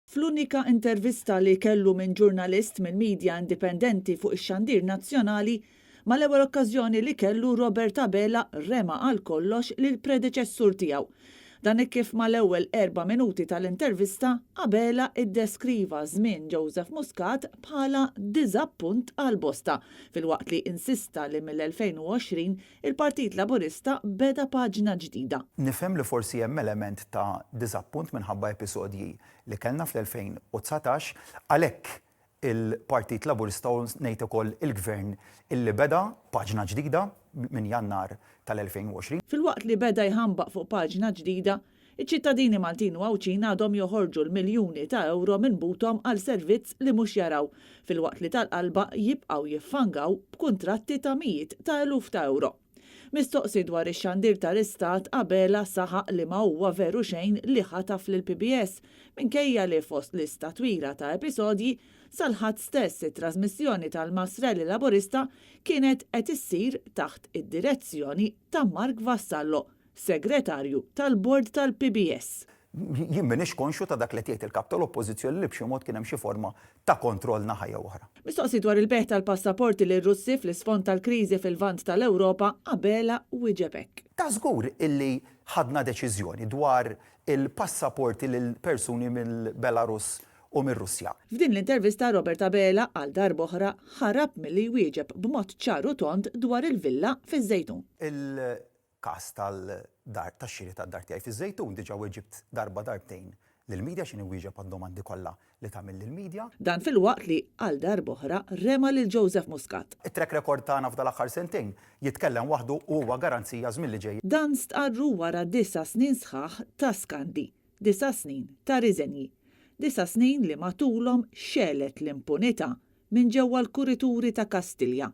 Fl-unika intervista li kellu minn ġurnalist mill-media indipendenti fuq ix-xandir nazzjonali, mal-ewwel okkażjoni li kellu Robert Abela rema għal kollox lill-predeċessur tiegħu. Dan hekk kif mal-ewwel erba' minuti tal-intervista, Abela iddeskriva żmien Joseph Muscat bħala diżappunt għal bosta, filwaqt li insista li mill-2020 il-Partit Laburista beda paġna ġdida. Nifhem li forsi hemm element ta' diżappunt minħabba episodji li kellna fl-2019, għalhekk il-Partit Laburista u ngħid ukoll il-Gvern illi beda paġna ġdida minn Jannar tal-2020. Filwaqt li beda jħambaq fuq paġna ġdida, iċ-ċittadini Maltin u Għawdxin għadhom joħorġu l-miljuni ta' ewro minn buthom għal servizz li mhux jaraw, filwaqt li tal-qalba jibqgħu jiffangaw b'kuntratti ta' mijiet ta' eluf ta' ewro. Mistoqsi dwar ix-xandir tal-Istat, Abela saħaq li ma huwa veru xejn li ħataf lill-PBS, minkejja li fost lista twila ta' episodji, sal-Ħadd stess it-trażmissjoni tal-Mass Rally Laburista kienet qed issir taħt id-direzzjoni ta' Mark Vassallo, Segretarju tal-Bord tal-PBS. Jien m'iniex konxju ta' dak li qed jgħid il-Kap tal-Oppożizzjoni li b'xi mod kien hemm xi forma ta' kontroll naħa jew oħra. Mistoqsi dwar il-bejgħ tal-passaporti lir-Russi fl-isfond tal-kriżi fil-Lvant tal-Ewropa, Abela wieġeb hekk. Ta' żgur illi ħadna deċiżjoni dwar il-passaporti lil persuni mill-Belarus u mir-Russja. F'din l-intervista Robert Abela għal darb'oħra ħarab milli jwieġeb b'mod ċar u tond dwar il-villa fiż-Żejtun. Każ tal-dar, tax-xiri tad-dar tiegħi fiż-Żejtun, diġà weġibt darba darbtejn lill-media x'inhi wieġeb għad-domandi kollha li tagħmilli l-media. Dan filwaqt li għal darb'oħra rema lil Joseph Muscat. It-track record tagħna f'dal-aħħar sentejn jitkellem waħdu u huwa garanzija għaż-żmien li ġej. Dan stqarru wara disa' snin sħaħ ta' skandli, disa' snin ta' riżenji, disa' snin li matulhom xegħlet l-impunità minn ġewwa l-kurituri ta' Kastilja.